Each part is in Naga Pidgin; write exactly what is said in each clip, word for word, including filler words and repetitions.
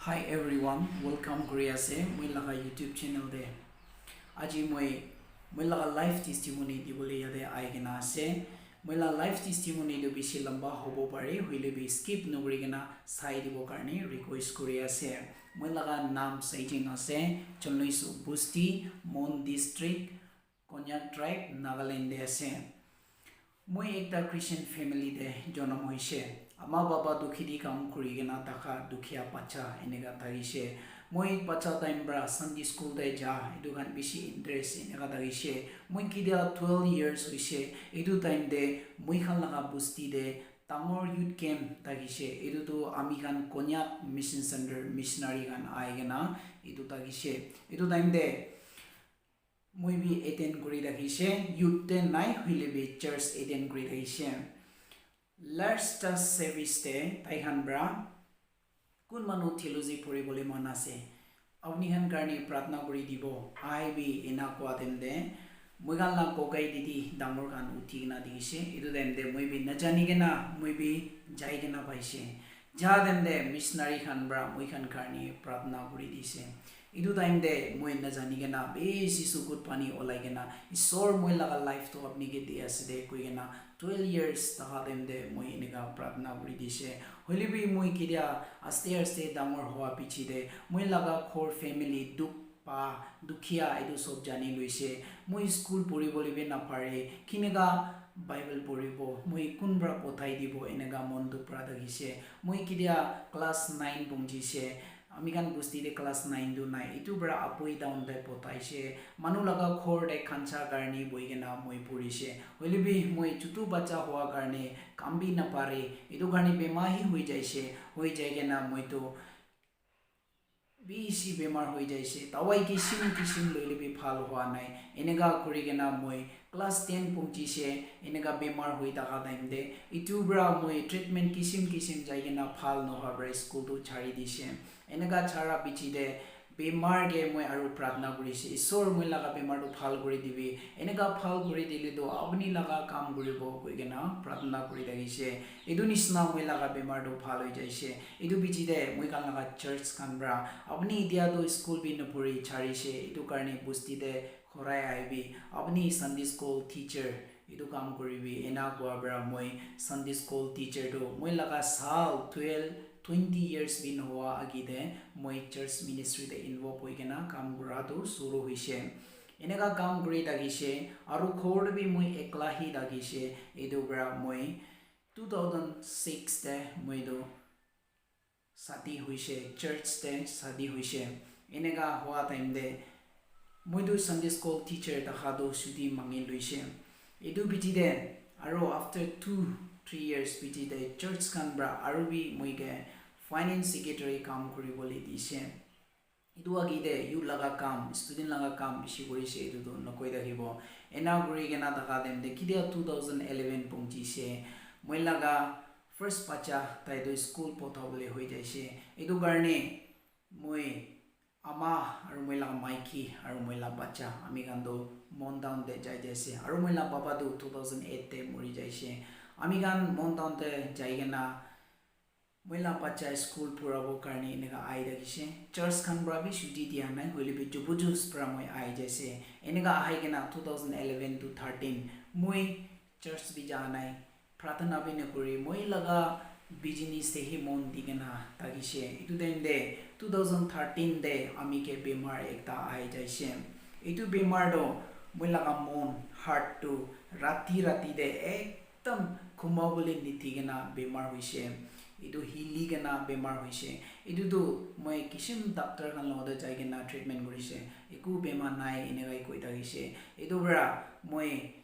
Hi everyone, welcome kuri ase moi laga YouTube channel te. Aji moi moi laga life testimony dibole yate ahi kena ase. Moi laga life testimony tu bishi lamba hobo pare, hoile bi skip nokuri kena sai dibo karne request kuri ase. Moi laga naam Saijing ase, Chonloisu Busti, Mon District, Konyak Tribe, Nagaland te ase. Moi ekta Christian family te jonom hoise. Ama baba tu kheti kam kuri kena thaka dukhia bacha eneka thakise. Moi bacha time pra Sunday school te ja, etu khan bishi interest eneka thakise. Moi ketia twelve years hoise, etu time te moi khan laga busti te dangor youth camp thakise. Etu tu ami khan Konyak Mission Center missionary khan ahi kena etu thakise. Etu time te moi bi attend kuri thakise, youth te nai hoile bi church attend kuri thakise. Last service te tai khan pra kun manu theology puri bole mon ase, apni khan karne pratna kuri dibo, ahi bi ena koa time te moi khan la kokai didi dangor khan uthi kena dikise. Etu time te moi bi najani kena moi bi jai kena paise. Ja time te missionary khan pra moi khan karne pratna kuri dise. Etu time te moi najani kena bishi sukut pani olai kena, "Isor, moi laga life tu apni ke di ase de," koi kena twelve years thaka time te moi eneka pratna kuri dise. Hoile bi moi ketia aste aste dangor hoa piche te moi laga ghor family dukh pa dukhia etu sob jani loise. Moi school puri bole bi napare, kineka Bible puribo, moi kun pra pothai dibo, eneka mon dukh pra thakise. Moi ketia class nine pongchise, ami khan busti te class nine tu nai, etu pra apui town te pothaise. Manu laga ghor te khansa karne bohi kena moi purise. Hoile bi moi chutu bacha hoa karne kam bi napare, etu karne bemar hi hoi jaise. Hoi jai kena moi tu bishi bemar hoi jaise, dawai kisim kisim loile bi bhal hua nai. Eneka kuri kena moi class ten pongchise, eneka bemar hoi thaka time te. Etu pra moi treatment kisim kisim jai kena bhal nohoi pra school tu chari dise. Eneka chara piche te bemar ke moi aru pratna kurise, "Isor, moi laga bemar tu bhal kuri dibi, eneka bhal kuri dile tu apni laga kam kuribo," koi kena pratna kuri thakise. Etu nisna moi laga bemar tu bhal hoi jaise. Etu piche te moi khan laga church khan pra, "Apni etia tu school bi napuri charise, etu karne busti te ghorai ahibi, apni Sunday school teacher etu kam kuribi," ena koa pra moi Sunday school teacher tu moi laga saal twelve, twenty years bi nohoa agi te moi church ministry te involve hoi kena kam kura tu suru hoise. Eneka kam kuri thakise, aru ghor te bi moi ekla hi thakise. Etu pra moi two thousand six te moi tu shadi hoise, church te shadi hoise. Eneka hua time te moi tu Sunday school teacher thaka tu chuti mangi loise. Etu piche te aru after two, three years piche te church khan pra aru bi moi ke finance secretary kam kuri bole dise. Etu agi te youth laga kam, student laga kam bishi kuri se, etu tu nokoi thakibo. Ena kuri kena thaka time te ketia two thousand eleven pongchi se, moi laga first bacha tai tu school potha bole hoi jai se. Etu karne moi ama aru moi laga maiki aru moi laga bacha ami khan tu Mon town te jai jai se. Aru moi laga baba tu two thousand eight te mori jai se. Ami khan Mon town te jai kena moi laga bacha school purabo karne eneka ahi thakise. Church khan pra bi chuti dia nai, hoile bi jubu jus pra moi ahi jaise. Eneka ahi kena two thousand eleven to thirteen moi church bi ja nai, pratana bi nakuri, moi laga business te hi mon di kena thakise. Etu time te two thousand thirteen te ami ke bemar ekta ahi jaise. Etu bemar toh moi laga mon, heart tu rati rati te ek ekdam khuma bole niti kena bemar hoise. Etu hili kena bemar hoise. Etu tu moi kisim doctor khan logote jai kena treatment kurise. Eku bemar nai eneka koi thakise. Etu para moi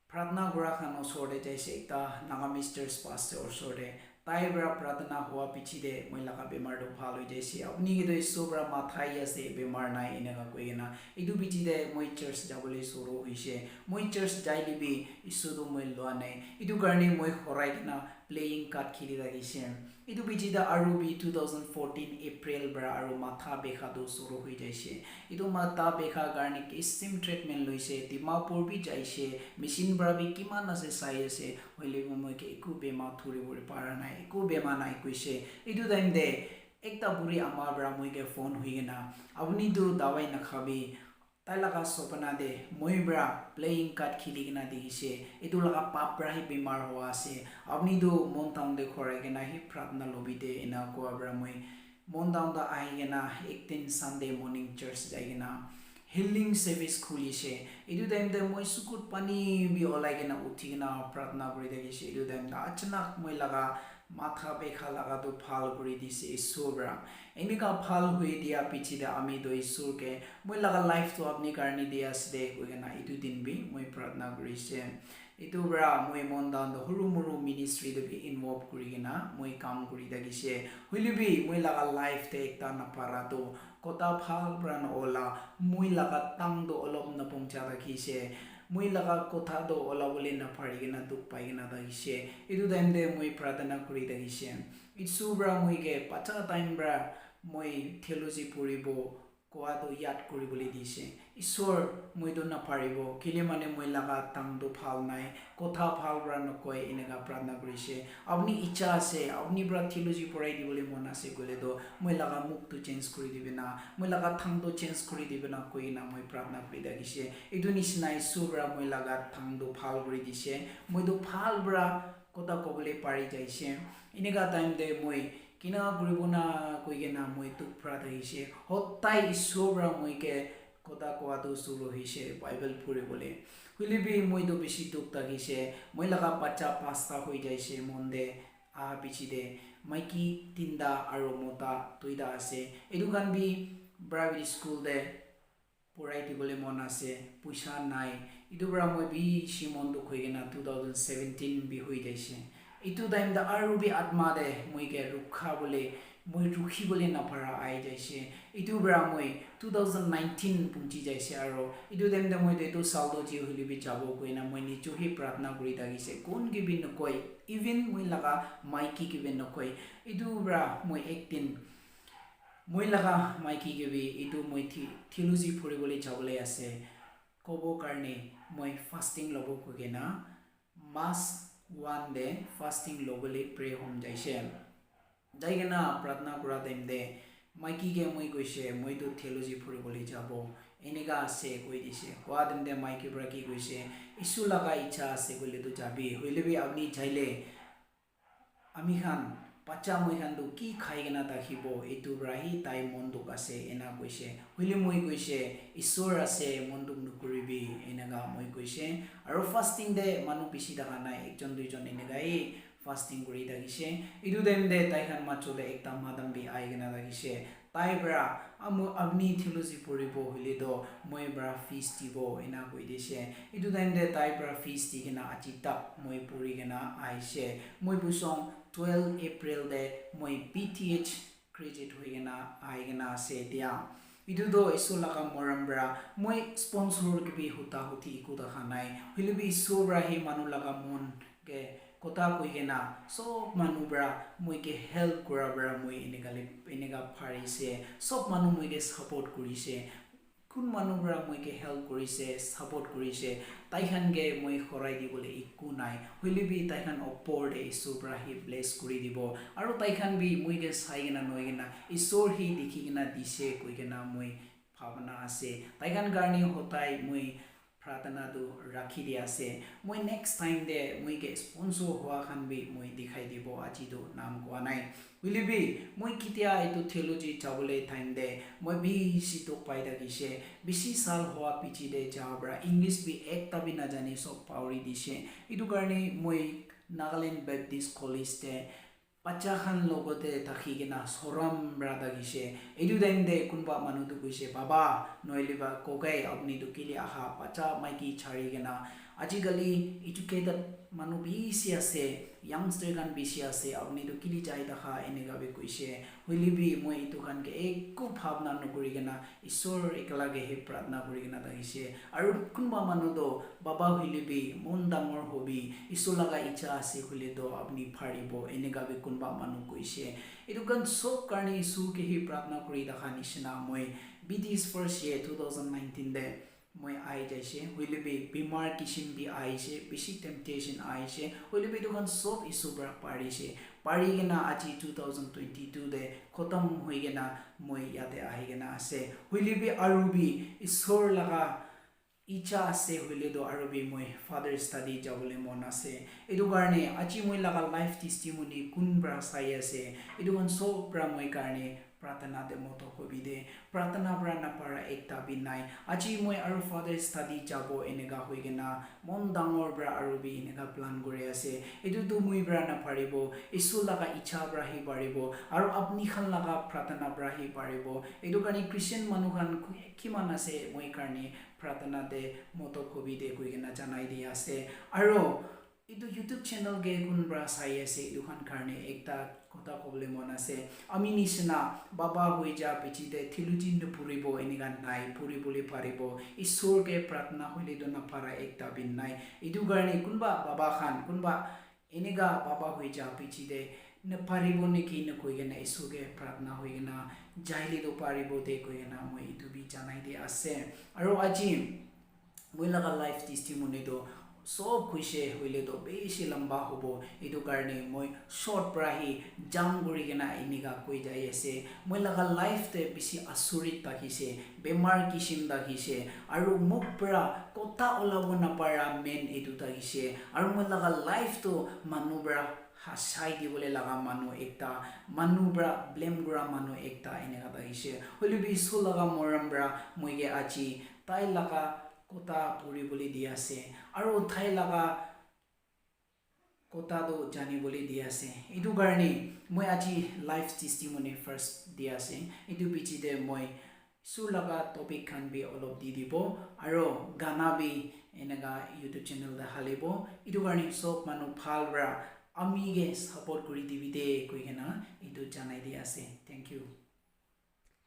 pratna kura khan osor te jaise, ekta Naga Misters Pastor osor te. Tai para pratna hua piche te moi laga bemar tu bhal hoi jaise. Apni ke tu Isor para mathai ase, bemar nai eneka koi kena. Etu piche te moi church jabole suru hoise. Moi church jai le bi Isor tu moi lua nai. Etu karne moi horai kena playing card kheli thakise. Etu piche te aru bi two thousand fourteen April para aru matha bekha tu suru hoi jaise. Etu matha bekha karne kisim treatment loise, Dimapur bi jaise, machine para bi kiman ase sai ase, hoile bi moi ke eku bema thuri bole para nai, eku bema nai koise. Etu time te Ekta buri ama para moi ke phone hui kena, "Apuni tu dawai nakhabi, tai laga sopna te moi para playing card khili kena dikhishe, etu laga pap para hi bimar hoa ase, apuni tu Mon Town te khorai kena hi pratna lobi de," ena koa para moi Mon Town te ahi kena ek din Sunday morning church jai kena healing service khulishe. Etu time te moi sukut pani bi olai kena uthi kena pratna kuri thakishe. Etu time te achanak moi laga matha bekha laga tu bhal kuri dise Isor para. Enika bhal hui dia piche te ami tu Isor ke moi laga life tu apni karne dia ase de koi kena etu din bi moi pratna kurishe. Etu para moi Mon Town te huru muru ministry te bi involve kuri kena moi kam kuri thakishe. Hoile bi moi laga life te ekta napara tu kota bhal para na ola, moi laga tang tu olop na pongcha thakishe. Moi laga kotha tu ola bole na pari kena dukh pai kena thakishe. Etu time te moi pratana kuri thakishe. Isor para moi ke bacha time para moi theology puribo koa tu yad kuri bole dishe. Isor, moi tu naparibo, kile mane moi laga tang tu bhal nai, kotha bhal para nakoi, eneka pratna kurishe. Apni icha ase, apni para theology porai dibole mon ase koile tu, moi laga mukh tu change kuri dibe na, moi laga thang tu change kuri dibe na koi kena moi pratna kuri thakishe. Etu nisna Isor para moi laga thang tu bhal kuri dishe. Moi tu bhal para kotha kobole pari jaishe. Eneka time te moi kina kuribo na koi kena moi dukh para thakishe. Hotai Isor para moi ke kotha koa tu suru hoishe Bible puri bole. Hoile bi moi tu bishi dukh thakishe. Moi laga bacha pasta hoi jaishe mon de aha piche de. Maiki tinta aro mota duita ase. Etu khan bi private school de porai dibole mon ase, puisa nai. Etu para moi bishi mon dukh hoi kena two thousand seventeen bi hoi jaishe. Etu time te aru bi atma te moi ke rukha bole, moi rukhi bole napara ahi jaishe. Etu para moi two thousand nineteen punchi jaishe aro etu time te moi tu etu sal to ji hoile bi jabo koi na moi nijo hi pratna kuri thakishe. Kun ke bi nokoi, even moi laga maiki ke bi nokoi. Etu para moi ek din moi laga maiki ke bi etu moi thi-, theology puri bole jabole ase kobo karne moi fasting lobo koi kena March one de fasting lobole pray home jaishe. Jai kena pratna kura time de maiki ke moi koishe, "Moi tu theology puri bole jabo, eneka ase," koi dishe. Koa time de maiki para ki koishe, "Isu laga icha ase koile tu jabi, hoile bi apni jaile ami khan bacha moi khan tu ki khai kena thakhibo, etu para hi tai mon dukh ase," ena koishe. Hoile moi koishe, "Isor ase, mon dukh nokuribi," eneka moi koishe. Aro fasting de manu bishi thaka nai, ekjon duijon eneka hi fasting kuri thakishe. Etu time de tai khan majo de ekta madam bi ahi kena thakishe. Tai para, "Amu, apni theology puribo hoile to moi para fees dibo," ena koi dishe. Etu time te tai para fees di kena aji tak moi puri kena ahishe. Moi busong twelve April te moi B T H graduate hoi kena ahi kena ase etia. Etu to Isu laga morom para moi sponsor ke bi huta huti eku thaka nai. Hoile bi Isu para hi manu laga mon ke kotha koi kena sob manu para moi ke help kura para moi eneka le, eneka parise. Sob manu moi ke support kurise. Kun manu para moi ke help kurise, support kurise, tai khan ke moi horai dibole eku nai. Hoile bi tai khan opor de Isor para hi bless kuri dibo. Aro tai khan bi moi ke sai kena noi kena Isor hi dikhi kena dise koi kena moi bhabana ase. Tai khan karne hotai moi pratana tu rakhi di ase. Moi next time te moi ke sponsor hua khan bi moi dikhai dibo, aji tu nam koa nai. Hoile bi moi ketia etu theology jabole time te moi bishi dukh pai thakishe. Bishi sal hua piche te ja para English bi ekta bi najane, sob pauri dishe. Etu karne moi Nagaland Baptist College te bacha khan logote thaki kena sorom para thakishe. Etu time te kunba manu tu koishe, "Baba, nohole ba kokai, apni tu kile aha, bacha maiki chari kena. Ajikali educated manu bishi ase, youngster khan bishi ase, apni tu kile jai thaka?" eneka bi koishe. Hoile bi moi etu khan ke eku bhabna nokuri kena Isor ekla ke he pratna kuri kena thakishe. Aru kunba manu to baba hoile bi mon dangor hobi, Isor laga icha ase hoile to apni paribo, eneka bi kunba manu koishe. Etu khan sob karne Isor ke he pratna kuri thaka nishina moi B T S first year two thousand nineteen te moi ahi jaishe, hoile bi bimar kisim bi ahishe, bishi temptation ahishe, hoile bi etu khan sob Isor para parishe. pari kena aji two thousand twenty-two te khotom hoi kena moi yate ahi kena ase. Hoile bi aru bi Isor laga icha ase hoile toh aru bi moi Father study jabole mon ase. Etu karne aji moi laga life testimony kun pra sai ase, etu khan sob pra moi karne pratana te moto kobi de. Pratana pra napara ekta bi nai. Aji moi aru Father study jabo eneka hoi kena mon dangor pra aru bi eneka plan kuri ase. Etu tu moi pra naparibo, Isor laga icha pra hi paribo, aru apni khan laga pratana pra hi paribo. Etu karne Christian manu khan ku- kiman ase moi karne pratana te moto kobi de koi kena janai di ase. Aru etu YouTube channel ke kun pra sai ase, etu khan karne ekta kotha kobole mon ase. Ami nishina baba hoi ja piche te theology nupuribo eneka nai, puribole paribo. Isor ke pratana hoile toh napara ekta bi nai. Etu karne kunba baba khan, kunba eneka baba hoi ja piche te naparibo neki na koi kena Isor ke pratana hoi kena jaile toh paribo de koi kena moi etu bi janai di ase. Aru aji moi laga life testimony toh sob hoise hoile toh bishi lamba hobo, etu karne moi short pra hi jump kuri kena eneka koi jai ase. Moi laga life te bishi asurit thakise, bemar kisim thakise, aru mukh pra kotha olabo napara main etu thakise, aru moi laga life toh manu pra hasai dibole laga manu ekta, manu pra blame kura manu ekta eneka thakise. Hoile bi Isor laga morom pra moi ke aji tai laga kotha puribole di ase, aru tai laga kotha toh janibole di ase. Etu karne moi aji life testimony first di ase. Etu piche te moi Isor laga topic khan bi olop di dibo, aru gana bi eneka YouTube channel te halibo. Etu karne sob manu bhal pra ami ke support kuri dibi de koi kena etu janai di ase. Thank you.